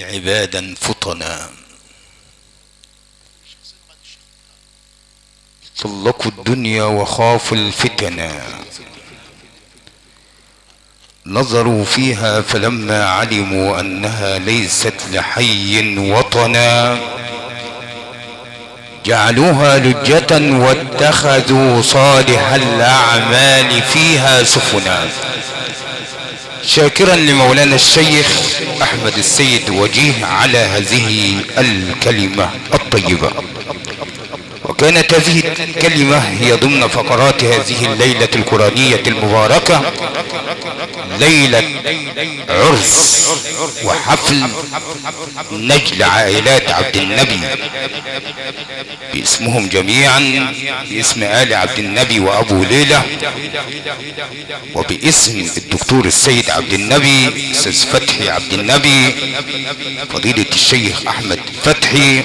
عبادا فطنا. طلقوا الدنيا وخافوا الفتنا، نظروا فيها فلما علموا أنها ليست لحي وطنا، جعلوها لجة واتخذوا صالح الأعمال فيها سفنا. شاكرا لمولانا الشيخ أحمد السيد وجيه على هذه الكلمة الطيبة. وكانت هذه الكلمة هي ضمن فقرات هذه الليلة القرآنية المباركة، ليلة عرس وحفل نجل عائلات عبد النبي باسمهم جميعا، باسم آل عبد النبي وأبو ليلى، وباسم الدكتور السيد عبد النبي، أستاذ فتحي عبد النبي، فضيلة الشيخ أحمد فتحي،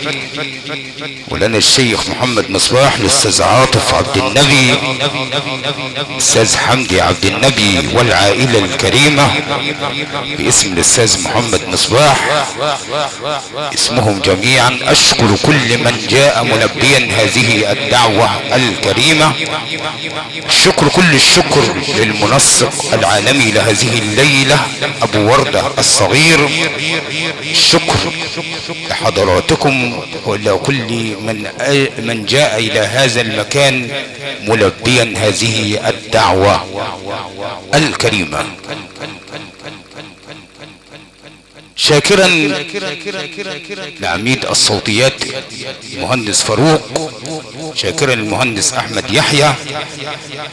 ولنا الشيخ محمد مصباح، الأستاذ عاطف عبد النبي، الأستاذ حمدي عبد النبي، والعائلة الكريمة باسم الأستاذ محمد مصباح، اسمهم جميعا. أشكر كل من جاء ملبيا هذه الدعوة الكريمة. الشكر كل الشكر للمنسق العالمي لهذه الليلة أبو وردة الصغير. الشكر لحضراتكم ولكل من جاء إلى هذا المكان ملبيا هذه الدعوة الكريمة. شاكرا لعميد الصوتيات المهندس فاروق، شاكرا للمهندس أحمد يحيى،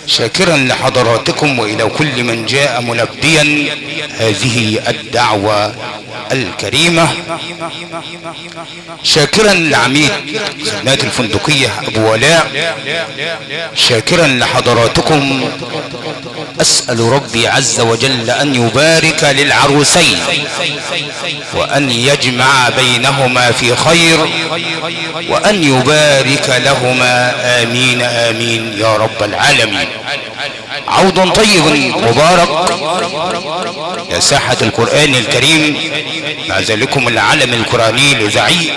شاكرا لحضراتكم وإلى كل من جاء ملبيا هذه الدعوة الكريمة. شاكرا لعميد خدمات الفندقية أبو ولاء، شاكرا لحضراتكم. أسأل ربي عز وجل أن يبارك للعروسين وأن يجمع بينهما في خير وأن يبارك لهما، آمين آمين يا رب العالمين. عود طيب مبارك يا ساحة القرآن الكريم، مع ذلكم العلم القرآني الإذاعي،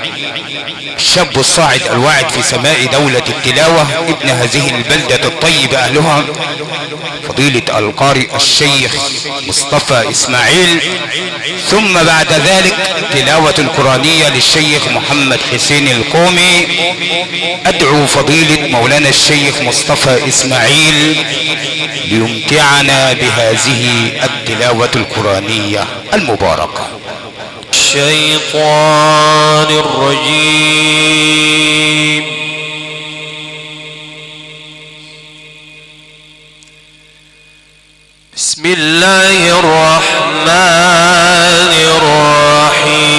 الشاب الصاعد الواعد في سماء دولة التلاوة، ابن هذه البلدة الطيبة أهلها، فضيلة القارئ الشيخ مصطفى إسماعيل، ثم بعد ذلك تلاوة القرآنية للشيخ محمد حسين القومي. أدعو فضيلة مولانا الشيخ مصطفى إسماعيل ليمتعنا بهذه التلاوة القرآنية المباركة. الشيطان الرجيم. بسم الله الرحمن الرحيم.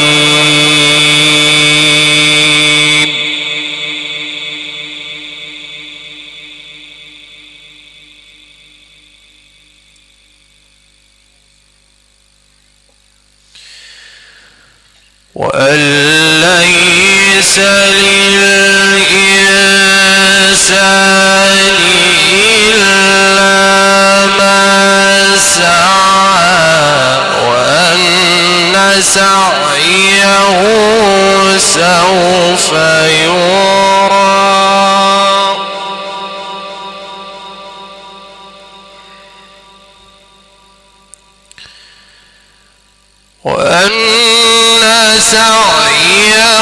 وأن ليس للإنسان إلا ما سعى وأن سعيه سوف يرى وأن سعيه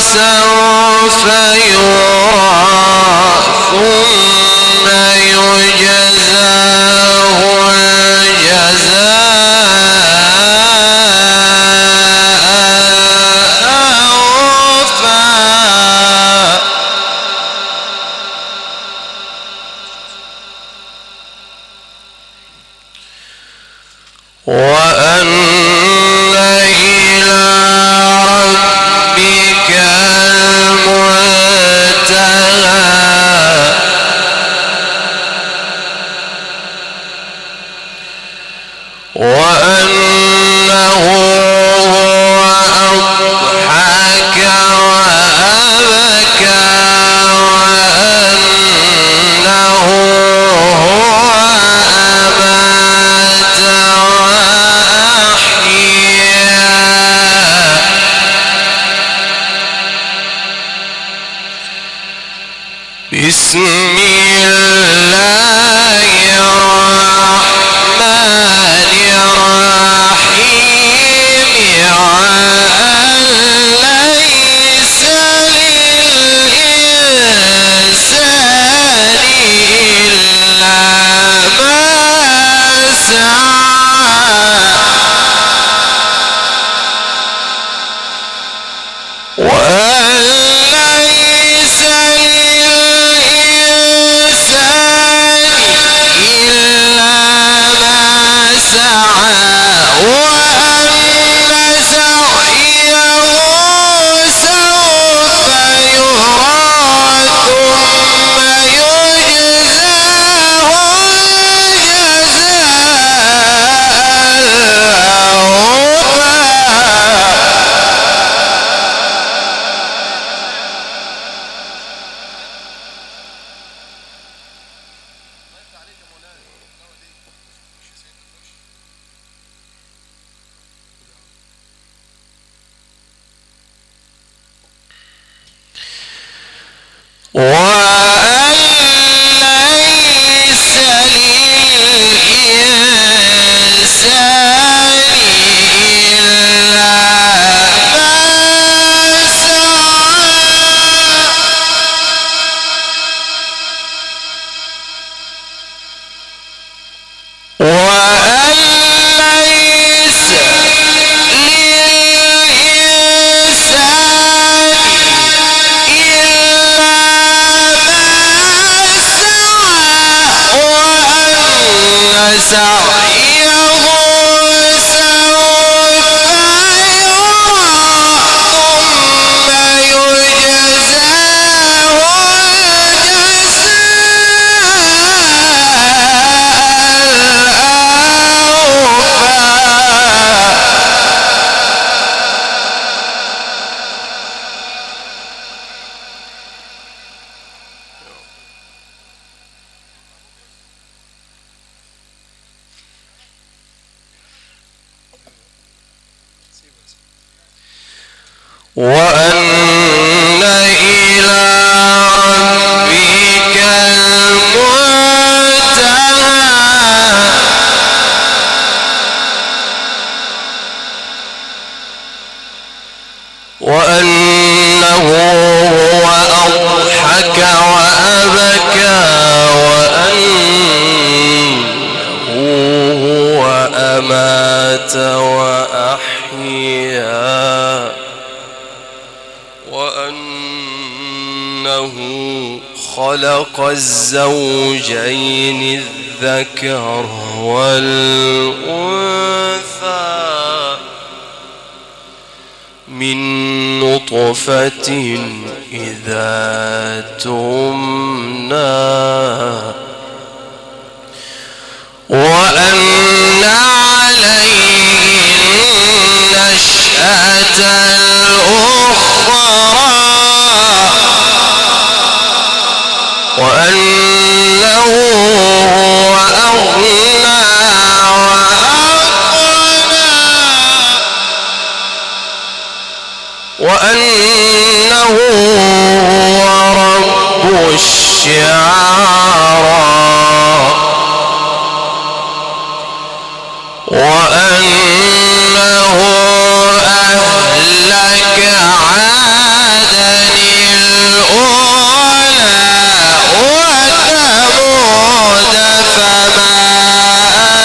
سوف يرى ثم يجزاه الجزاء الأوفى. وأن إلى ربك المنتهى. بسم الله الرحمن الرحيم. وأن ليس للإنسان إلا ما سعى وأن ليس للإنسان إلا ما سعى وأن سعيه سوف يرى ثم يجزاه الجزاء الأوفى. وأن ليس للإنسان إلا ما سعى وأن ليس للإنسان إلا ما سعى وأن سعيه سوف يرى ثم يجزاه الجزاء الأوفى. وأن إلى ربك المنتهى وأنه هو أضحك وأبكى وأنه هو أمات وأحيا وأنه خلق الزوجين الذكر والأنثى من نطفة إذا تمنى وأن عليه النشأة الأخرى وأنه هو أغنى وأقنى وأنه هو رب الشعرى وأنه أهلك عادا الأولى وثمود فما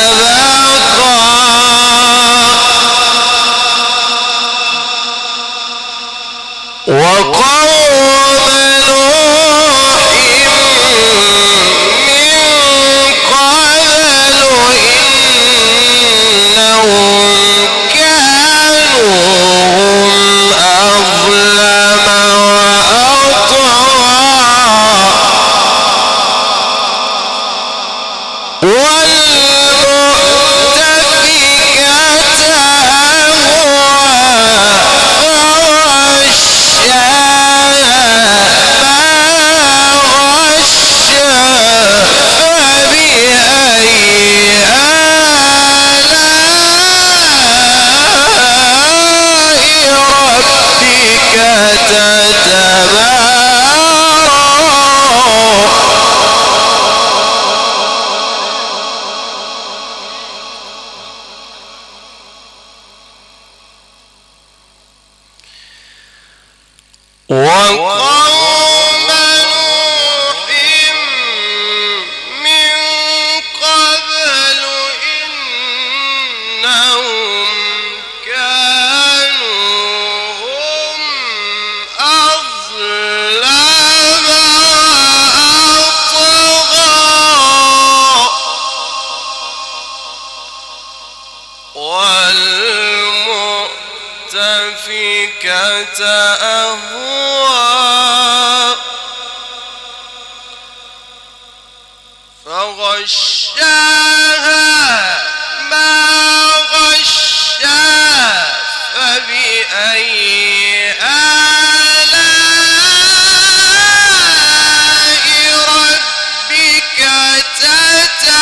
أبقى وقوم نوح أهوى فغشاها ما غشا فبأي آلاء ربك تتمارى؟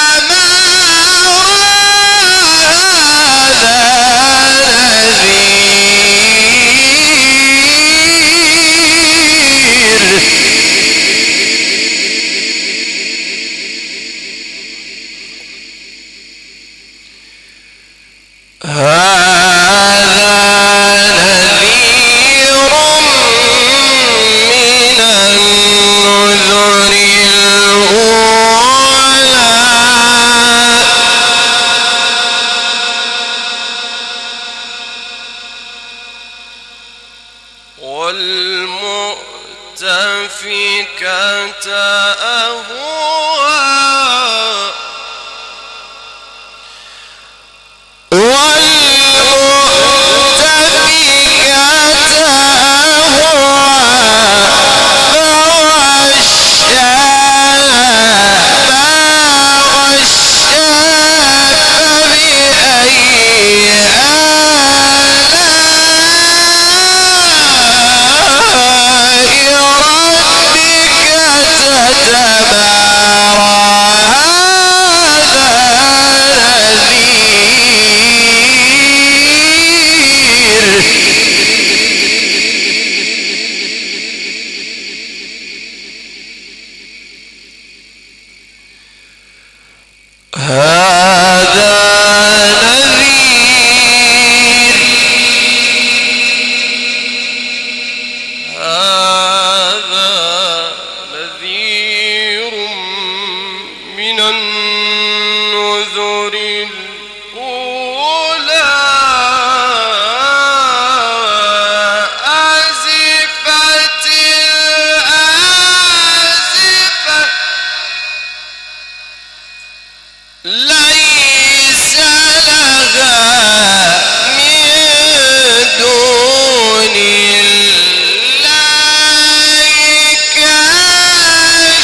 هذا نذير. هذا نذير من النذر الأولى. والمؤتفكة أهوى. هذا نذير. هذا نذير من النذر الأولى. أزفت الآزفة ليس لها من دون الله كاشفة.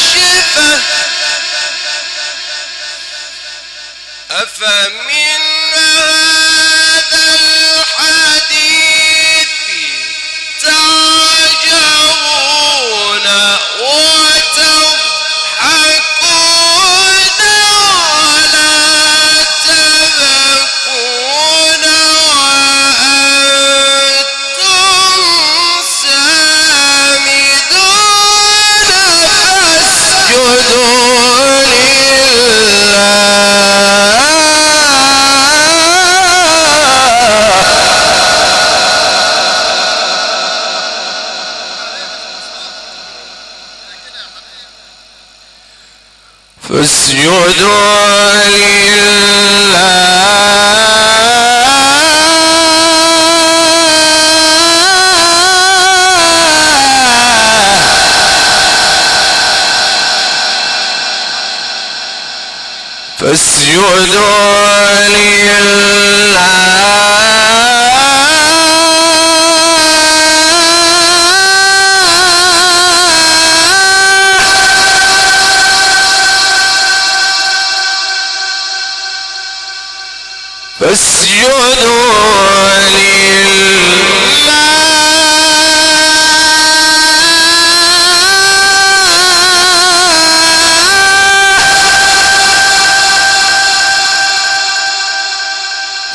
أفمن هذا الحديث تعجبون وتضحكون ولا تبكون وأنتم سامدون؟ فاسجدوا لله. فاسجدوا لله. فاسجدوا لله. فاسجدوا لله.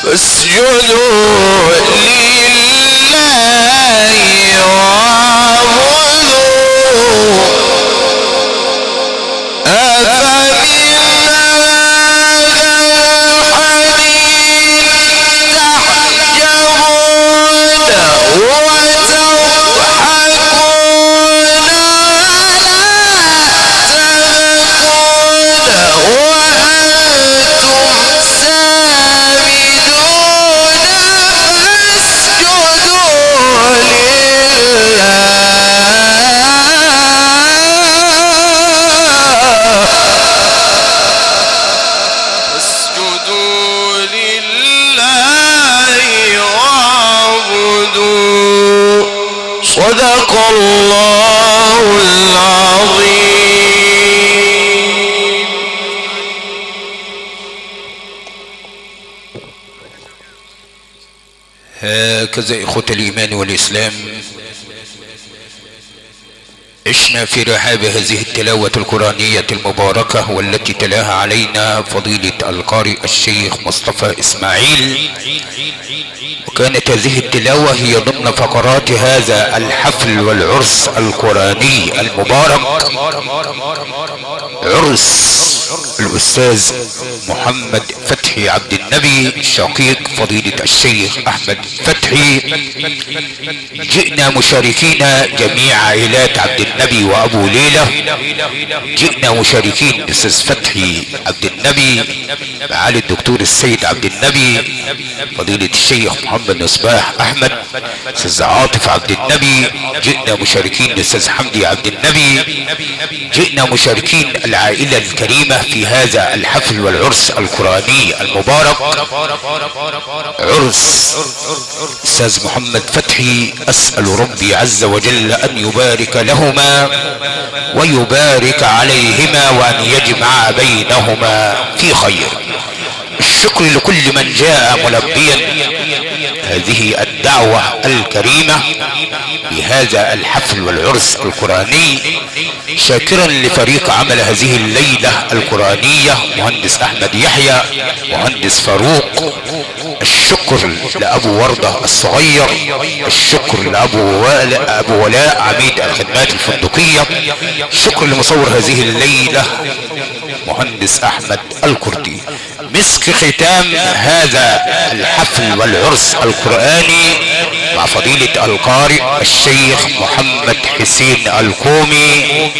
فاسجدوا لله واعبدوا. أفمن هذا الحديث تعجبون وتضحكون ولا تبكون وأنتم سامدون؟ صدق الله العظيم. هكذا إخوة الإيمان والإسلام عشنا في رحاب هذه التلاوة القرآنية المباركة والتي تلاها علينا فضيلة القارئ الشيخ مصطفى إسماعيل، وكانت هذه التلاوة هي ضمن فقرات هذا الحفل والعرس القرآني المبارك، عرس الأستاذ محمد فتحي عبد النبي شقيق فضيلة الشيخ أحمد فتحي. جئنا مشاركين جميع عائلات عبد النبي وأبو ليلى، جئنا مشاركين الأستاذ فتحي عبد النبي، معالي الدكتور السيد عبد النبي، فضيلة الشيخ محمد مصباح أحمد، أستاذ عاطف عبد النبي، جئنا مشاركين الأستاذ حمدي عبد النبي، جئنا مشاركين العائلة الكريمة في هذا الحفل والعرس القرآني المبارك، عرس أستاذ محمد فتحي. أسأل ربي عز وجل أن يبارك لهما ويبارك عليهما وأن يجمع بينهما في خير. الشكر لكل من جاء ملبيا هذه الدعوة الكريمة بهذا الحفل والعرس القرآني، شاكرا لفريق عمل هذه الليلة القرآنية مهندس أحمد يحيى، مهندس فاروق، الشكر لأبو وردة الصغير، الشكر لأبو ولاء عميد الخدمات الفندقية، الشكر لمصور هذه الليلة مهندس أحمد الكردي. مسك ختام هذا الحفل والعرس القرآني مع فضيلة القارئ الشيخ محمد حسين الكومي.